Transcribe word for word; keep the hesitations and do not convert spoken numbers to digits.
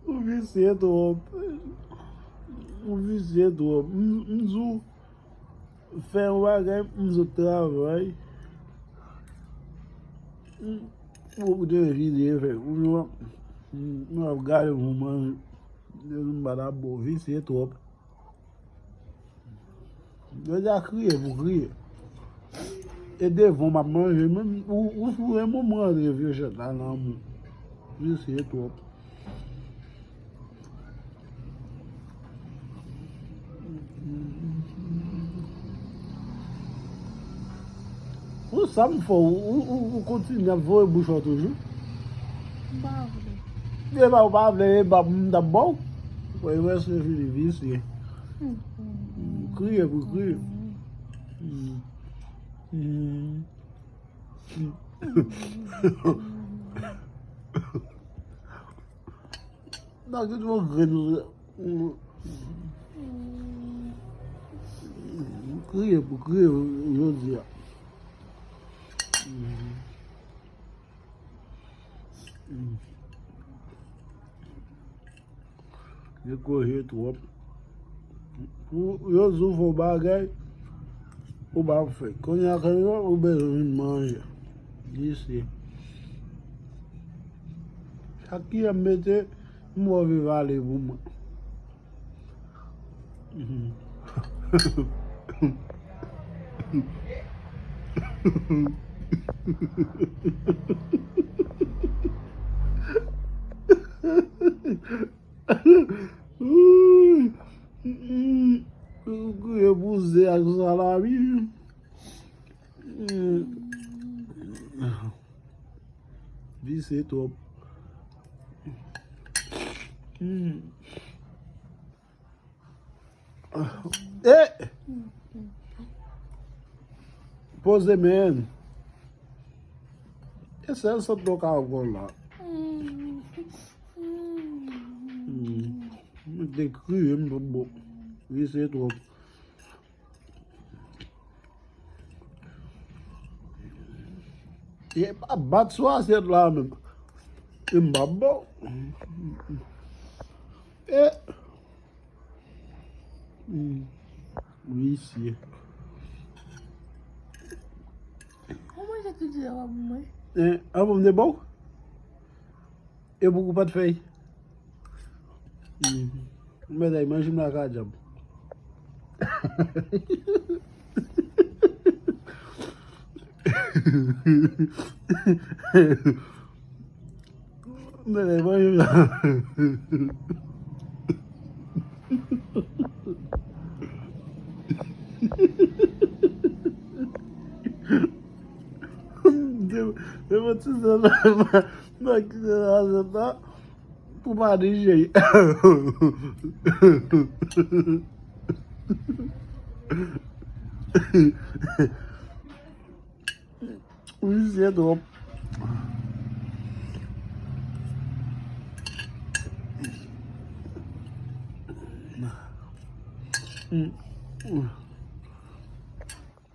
Ou visye twòp. Ou visye twòp. M, m di w, fè yon bagay, m di w travay. M, ou te vide fè. M, m ap gade w manje. M pa ta bon, visye twòp. Jodi a kriye pou kriye. E devan m ap manje, menm ou, ou sou e mwen mwen rantre vye chèt la nan mou. Visye twòp. Ou sa m fè w, ou, ou, ou kontinye ap voye bouch ou toujou? M pa vle. E pa ou pa vle, e pa m t ap ba w. Wè, wè, se fini visye. Hmm. Kriye pou kriye. Hmm. Hmm. Nan gen yon grenn kriye pou kriye jodi a. Dekouraje twòp. Ou, yo di w fè w bagay, ou pa fè. Kounye a, kounye a, ou bezwen vin manje. Visye. Chak kiyè m mete, m wè w vin vale pou mwen. Kriye pou ze ak salami. Visye twòp. Eh! Poze men. E sèl sòt nou ka pran la. Hmm. Mwen te kriye, m t ap bon. Visye twòp. E pa bat sou asyèt la menm. E m pa bon. E. Hmm. Visye. Ou manje tout sa w ap mwen? E, a bon, m te ba w? E pou ou pa t fè? Hmm. Mèt ay manje m la ka djab. Mèt ay manje m la. Depi ti sèl la, mwen kite nan asyèt la pou pa dijere. Wi, se twòp. Mm.